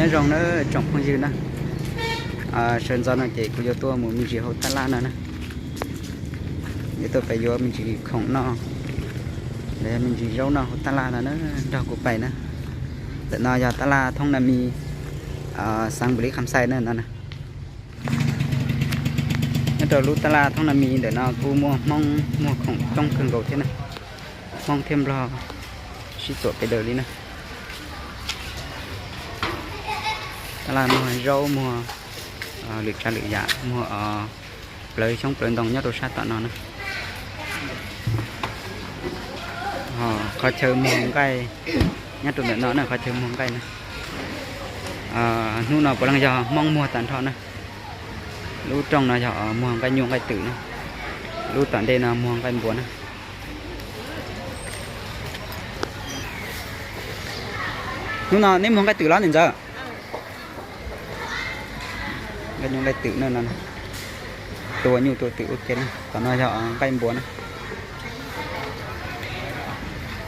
Nyob zoo na tsoom phooj ywg na, sawv ntxov no ces kuv yuav tuaj mus me ntsis hauv tab laj no na. Yuav tuaj pem yuav me ntsis khoom noj, los yog me ntsis zaub noj hauv tab laj no na, nrog kuv pais na. Ntawm no yog tab laj Thoob Na Mis, xeev Npus Lis Kham Xais na no na. Nyob rau lub tab laj Thoob Na Mis ntawm no kuj muaj Hmoob muag khoom coob kawg nkaus thiab na. Hmoob thiab Nplog sib txuam pes daws li na. Tab laj muag zaub, muag lwm tsav lwm yam, muag plawv xyoob plawv ntoo nyob rau sab tom no na. Qhov chaw muag nqaij nyob rau ntawm no na, qhov chaw muag nqaij na. Hnub no puav leej yog Hmoob muag tag nrho na. Lub rooj no yog muag nqaij nyuj nqaij twm na. Lub tom ntej no muag nqaij npua na. Hnub no neb muag nqaij twm los niam ntxawm? Nqaij nyuj nqaij twm na, tua nyuj tua twm ua ke na. Tom no yog nqaij npua na.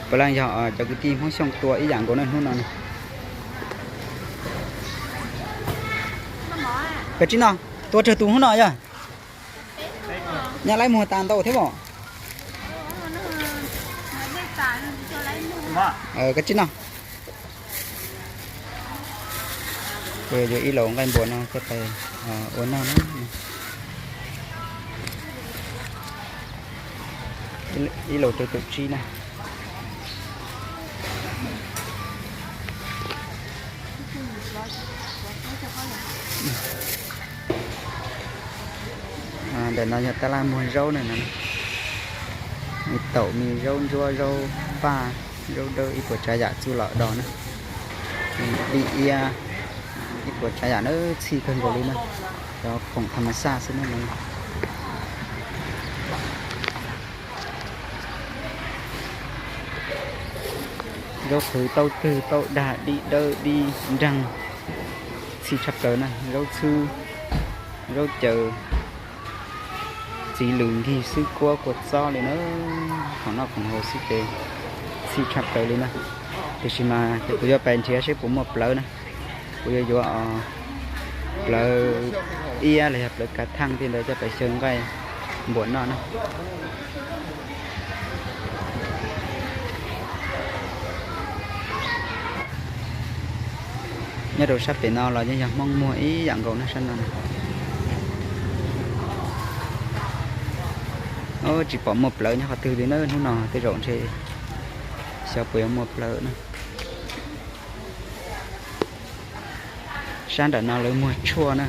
Puav leej yog cov kwv tij Hmoob Xyooj tua ib yam nkaus na hnub no na. Koj tsis no, tua tsawg tus hnub no yog? Nyaj laib muag tas ntau thiab os. Koj tsis no. Yuav ib laus nqaij npua no coj pais ua noj na. Ib laus rau caum tsib na. Ntawm no yog tab laj muag zaub na, me taum, me zaub ntsuab, zaub paj, zaub dawb, ib puas tsav yam txuj lom dos na. Dib iab, ib puas tsav yam na, txhij kawg nkaus li na. Cov khoom tham mas xaj xwb na. Zaub qhwv, taub twg, taub dag, dib dawb, dib nreeg, txhij tshaj plaws na. Zaub txhwb, zaub caws, txiv lws, nkig, xwb kuab, kua txob li na. Khoom noj khoom haus xwb ces txhij tshaj plaws li na. Tiam sis mas ces kuv yuav pais nrhiav seb puas muaj plawv na. Kuv yuav yuav plawv iab los yog plawv kav thaj tej ntawd coj pais xyaw nqaij npua noj na. Nyob rau sab pem no los yeej yog Hmoob muag ib yam nkaus na sab no. Tsis pom muaj plawv nyob qhov twg li na hnub no, tej zaum ntshe xyov puas yuav muaj plawv na. Sab nram no lawv muag tshuaj na,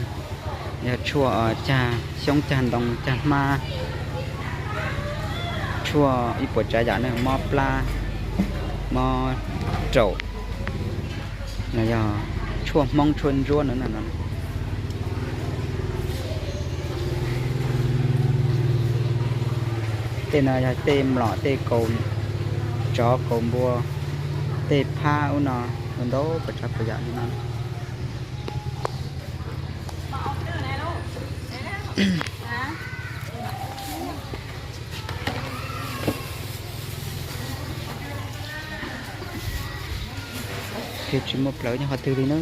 yog tshuaj cag xyoob cag ntoo cag hmab, tshuaj ib puas tsav yam na, mob plab, mob raum, los yog tshuaj Hmoob tshuaj ntsuab no na. Tej no yog tej mlom, tej kaus tsov kaus npua, tej phab ub no, ntau puas tsav puas yam li no. Tsis muaj plawv nyob qhov twg li na.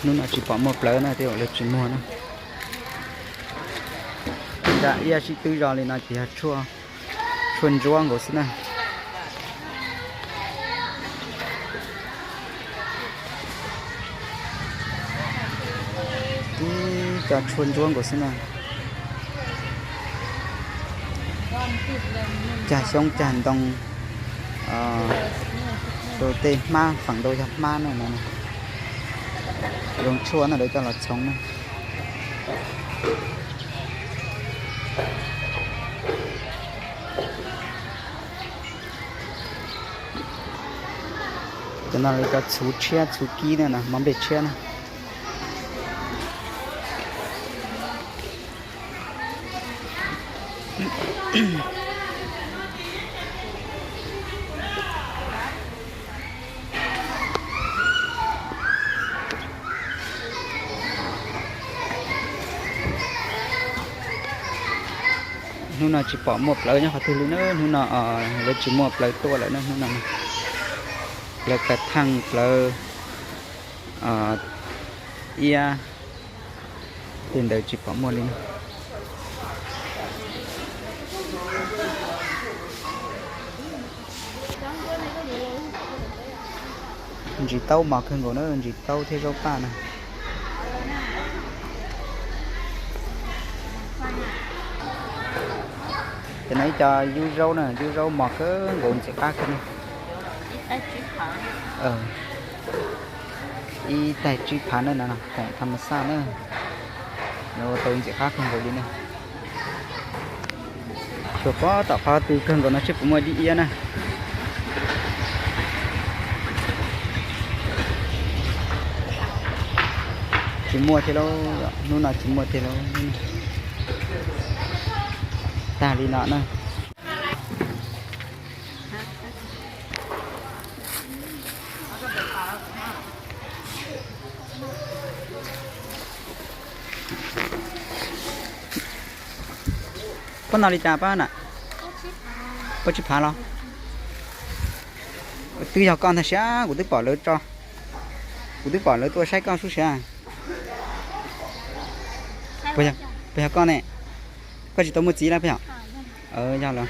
Hnub no tsis pom muaj plawv na, tej zaum lawv tsis muag na. Nram iab sib twb zos li no ces yog tshuaj ntsuab nkaus xwb na. Ib co tshuaj ntsuab nkaus xwb na. Cag xyoob cag ntoo rau tej hmab, feem ntau yog hmab na no. Zoo tshuaj na, lawv coj los txhoov na. Cov no lawv cov txhuv tshiab txhuv kib na no, mob nplej tshiab na. Hnub no tsis pom muaj plawv nyob qhov twg li na, hnub no lawv tsis muaj plawv tuaj lawm na, hnub no plawv kav theej, plawv iab tej ntawd tsis pom muaj li na. Ntsis taub mos kawg nkaus na, ntsis taub thiab zaub paj na. Ces no ib co yub zaub na, yub zaub mos kawg nkaus ntxim qab kawg na. Ib taig tsib phav na, no khoom tham mas xaj na, ua tau ntxim qab kawg nkaus li na. Xyuas pob tom qhov twg kawg nkaus no seb puas muaj dib iab na. Tsis muaj thiab lauj, hnub no tsis muaj thiab lauj. Tag li no na. Pob no li cas pob na? Pob tsib phav los? Twb yog koj ntag siab, kuv twb pom lawv tso, kuv twb pom lawv tuaj saib koj sub siab. Puas yog koj ne? Koj tsis tau muaj txiv lawm puas yog? Yog lawm.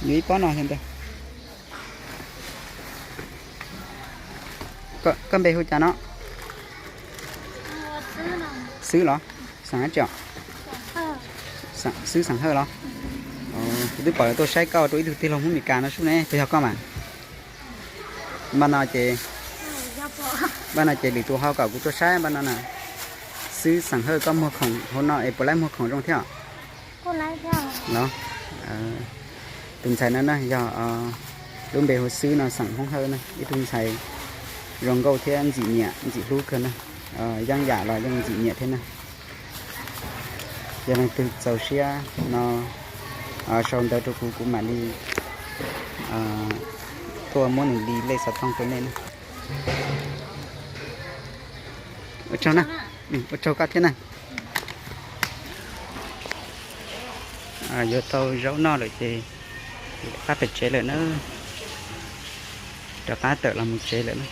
Yuav ib pob no thiab ntag. Koj npe hu cas no? Xwb los? Xeem dab tsi? Xwb Xeem Hawj los? Kuv twb pom lawv tuaj saib koj rau ib tug tij laug Hmoob Meskas no sub ne, puas yog koj mas? Npaj no ces, npaj no ces lwm tus ho kom kuv tuaj saib npaj no na. Xwb Xeem Hawj, koj muag khoom hauv no es puas laib muag khoom zoo thiab? Los, tus ntxhais no na yog lub npe hu Xwb no, Xeem Hmoob Hawj na, ib tug ntxhais zoo nkauj thiab ntxim nyiam ntxim hlub kawg na, yeeb yam los yeej ntxim nyiam thiab na. Yog leej twg txaus siab no sau ntawv rau kuv, kuv mam li tuaj muab nws li lej xov tooj rau nej na. Ua tsaug na, ua tsaug koj thiab na. Yuav tau zaub noj lawm ces rov qab pem tsev lawm na, rov qab tawm los mus tsev lawm na.